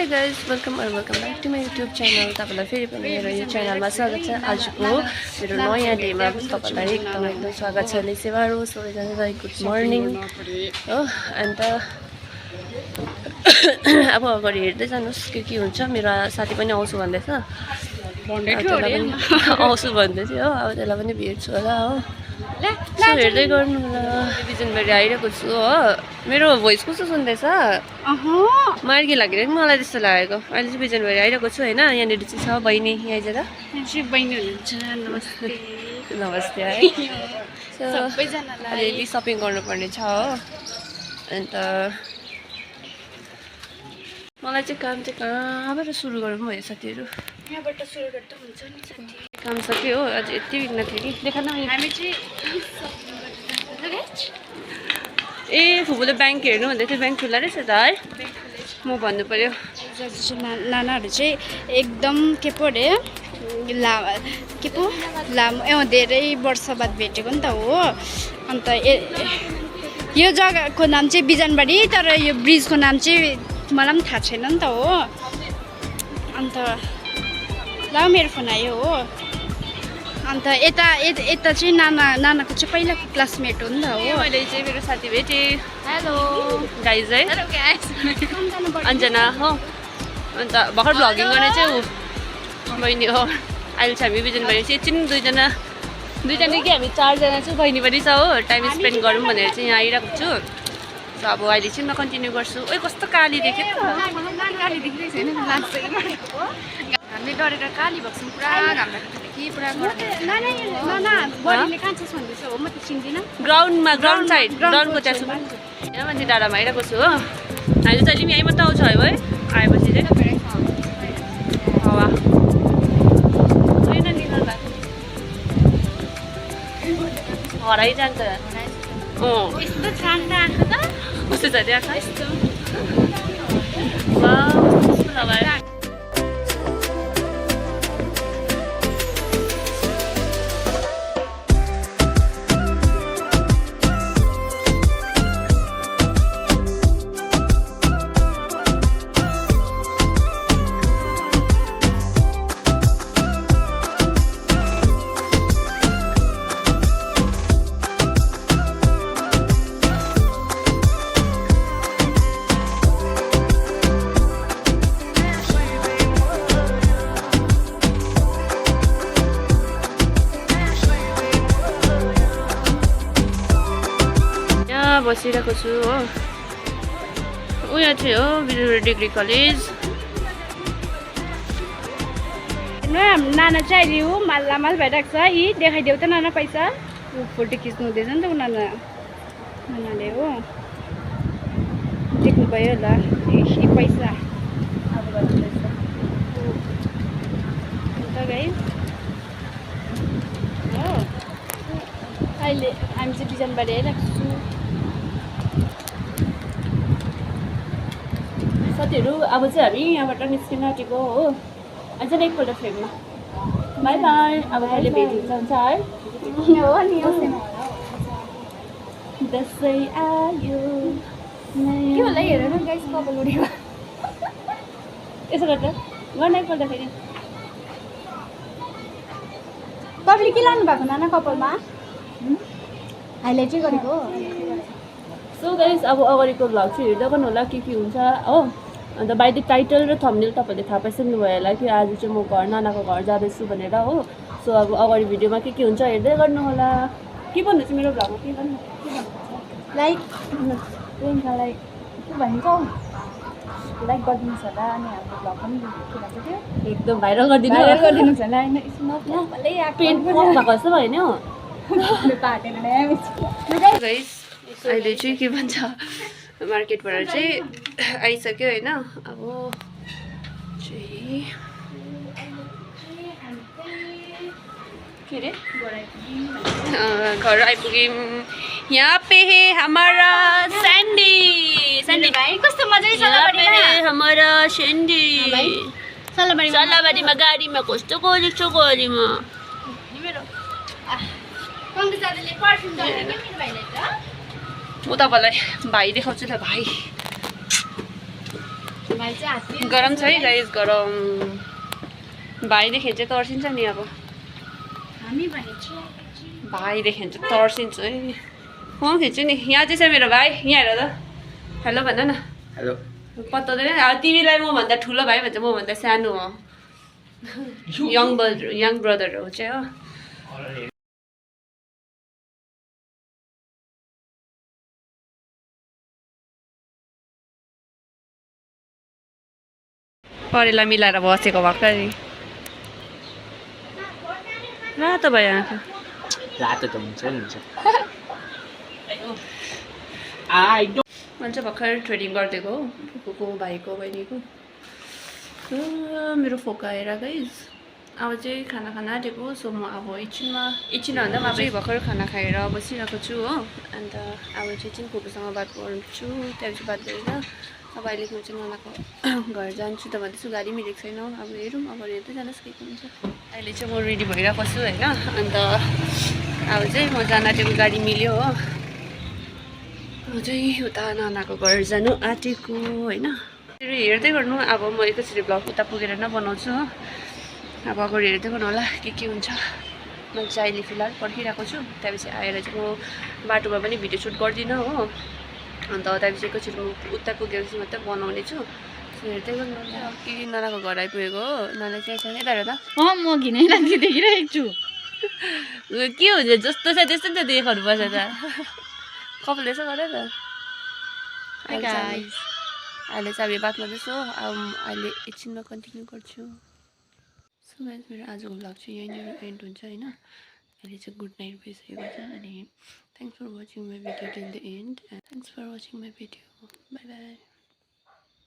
guys, welcome back to my YouTube channel. तपाईलाई फेरि पनि मेरो यो च्यानलमा स्वागत छ। आजको मेरो नयाँ डेमा तपाईलाई एकदमै स्वागत छ। लेसेवारो सबैजनालाई गुड मर्निङ हो। अन्त अब अगाडि हेर्दै जानुस् के हुन्छ। मेरो साथी पनि आउँछु भन्दैछ, आउँछु भन्दै थियो हो। अब त्यसलाई पनि भेट्छु होला हो। हेर्दै गर्नु होला। बिजनबारी आइरहेको छु हो। मेरो भोइस कस्तो सुन्दैछ? मार्गी लागेर नि मलाई त्यस्तो लागेको। अहिले चाहिँ बिजनबारी आइरहेको छु होइन। यहाँनिर चाहिँ छ बहिनी, यहाँ आइज बहिनी हुनुहुन्छ। नमस्ते नमस्ते है। अलिअलि सपिङ गर्नुपर्ने छ हो। अन्त मलाई चाहिँ काम चाहिँ कहाँबाट सुरु गरौँ भयो साथीहरू? यहाँबाट सुरु गर्दा हुन्छ नि साथी। काम सक्यो हो। अझ यति बिग्न थियो कि देखा न। हामी चाहिँ ए फुपूले ब्याङ्क हेर्नु भन्दै थियो। ब्याङ्क खुल्ला रहेछ त है? म भन्नु पर्यो। नानाहरू चाहिँ एकदम के पो अरे लामो धेरै वर्ष बाद भेटेको नि त हो। अन्त यो जग्गाको नाम चाहिँ बिजनबारी, तर यो ब्रिजको नाम चाहिँ मलाई पनि थाहा छैन नि त हो। अन्त ल मेरो फोन आयो हो। अन्त यता चाहिँ नानाको चाहिँ पहिलाको क्लासमेट हो नि त हो। मैले चाहिँ मेरो साथी भेटेँ। हेलो गाइज है, अन्जना हो। अन्त भर्खर भ्लगिङ गर्ने चाहिँ ऊ बहिनी हो। अहिले चाहिँ हामी बिजनबारी चाहिँ एकछिन दुईजना कि हामी चारजना छु। बहिनी पनि छ हो। टाइम स्पेन्ड गरौँ भनेर चाहिँ यहाँ आइरहेको छु। अब अहिले चाहिँ म कन्टिन्यू गर्छु। ओइ कस्तो काली देख्यो त। काली देखिरहेको छैन। हामीले डरेर काली भएको छौँ। पुरा घाम लागेको थियो कि पुरा बडीले कहाँ छ भन्दैछ हो। म त चिन्दिनँ। ग्राउन्ड साइड ग्राउन्डको त्यहाँ छु। यहाँ मान्छे डाँडामा आइरहेको छु हो। हामीले चाहिँ यहीँ मात्रै आउँछ है भाइ। आएपछि चाहिँ हावा हराइ जान्छ। यस्तो ठन्डा आएको त। कस्तो छ त्यहाँ? बसिरहेको छु हो। उयो चाहिँ हो बिजनबारी डिग्री कलेज। नाना चाहिँ अहिले हो माल भइरहेको छ। यी देखाइदेऊ त नाना पैसा। फोटो खिच्नु हुँदैछ नि त नानाले हो। देख्नुभयो होला यी पैसा। गाइस हो अहिले हामी चाहिँ बिजनबारी आइरहेको छु। साथीहरू अब चाहिँ हामी यहाँबाट निस्किन आँटेको हो। अझ एकपल्ट फ्रेममा बाई बाई। अब कहिले भेटिन्छ हुन्छ है। दसैँ आयो के होला हेर न गाइस कपाल उडेको। यसो गर्दा गर्न एकपल्ट फेरि। तपाईँले के लानु भएको नाना कपालमा? हाइलाइट चाहिँ गरेको हो। सो गाइस अब अगाडिको भ्लग चाहिँ हेर्दै गर्नु होला के हुन्छ हो। अन्त बाइ द टाइटल र थम्बनेल तपाईँले थाहा पाइसक्नुभयो होला कि आज चाहिँ म नानाको घर जाँदैछु भनेर हो। सो अब अगाडि भिडियोमा के हुन्छ हेर्दै गर्नु होला। के भन्नु चाहिँ मेरो भ्लगमा के भन्नु लाइक प्रियङ्कालाई के भन्छ लाइक गरिदिनुहोस् होला। अनि हाम्रो भ्लग पनि के भन्छ त्यो एकदम भाइरल गरिदिनुहोस् होला होइन। पेन्ट भएको जस्तो भयो नि हो। गाइस अहिले चाहिँ के भन्छ मार्केटबाट चाहिँ आइसक्यो होइन। अब चाहिँ के अरे घर आइपुग्यौँ। यहाँ पे है हमारा सैंडी भाइ कस्तो मजा छ हमारा सैंडी। सल्लाबारीमा गाडीमा कस्तो गरेको छ गाडीमा। म तपाईँलाई भाइ देखाउँछु ल। भाइ गरम छ है गाइस गरम भाइदेखि चाहिँ तर्सिन्छ नि अब भाइदेखि चाहिँ तर्सिन्छु है म खिच्छु नि यहाँ चाहिँ छ मेरो भाइ यहाँ हेर त हेलो भन न हेलो पत्ताउँदैन अब तिमीलाई म भन्दा ठुलो भाइ भन्छ म भन्दा सानो हो यङ ब्रदर हो चाहिँ हो परेला मिलाएर बसेको भर्खरै रातो भयो आँखा रातो त हुन्छ नि हुन्छ मैले चाहिँ भर्खर ट्रेडिङ गरिदिएको हो फुपूको भाइको बहिनीको मेरो फोका हेर गाइस अब चाहिँ खाना खान आँटेको सो म अब एकछिन भन्दा पनि अब भर्खर खाना खाएर बसिरहेको छु हो अन्त अब चाहिँ एकछिन फुपूसँग बात गर्छु त्यहाँपछि बात गरेर अब अहिले म चाहिँ नानाको घर जान्छु त भन्दैछु गाडी मिलेको छैन अब हेरौँ अब हेर्दै जानुहोस् के हुन्छ अहिले चाहिँ म रेडी भइरहेको छु होइन अन्त अब चाहिँ म जान आँटेको गाडी मिल्यो हो म चाहिँ उता नानाको घर जानु आँटेको होइन हेर्दै गर्नु अब म एकैचोटि भ्लग उता पुगेर नै बनाउँछु हो अब अगाडि हेर्दै गर्नु होला के हुन्छ मैले चाहिँ अहिले फिलहाल पर्खिरहेको छु त्यहाँपछि आएर चाहिँ म बाटोमा पनि भिडियो सुट गर्दिनँ हो अन्त त्यहाँपछि एकैचोटि म उता पुगेपछि मात्रै बनाउने छु हेर्दै गर्नु होला के नानाको घर आइपुगेको हो नाना चाहिँ छैन यता हेर त म घिनै लाग्दै देखिरहेको छु के हुन्छ जस्तो छ त्यस्तो नि त देखाउनु पर्छ त कपाल यसो गर त अहिले चाहिँ अब बात गर्दैछु अब अहिले एकछिनमा कन्टिन्यू गर्छु सो गाइस मेरो आजको भ्लग चाहिँ यहीँनिर एन्ड हुन्छ होइन अहिले चाहिँ गुड नाइट भइसकेको छ अनि thanks for watching my video till the end thanks for watching my video bye by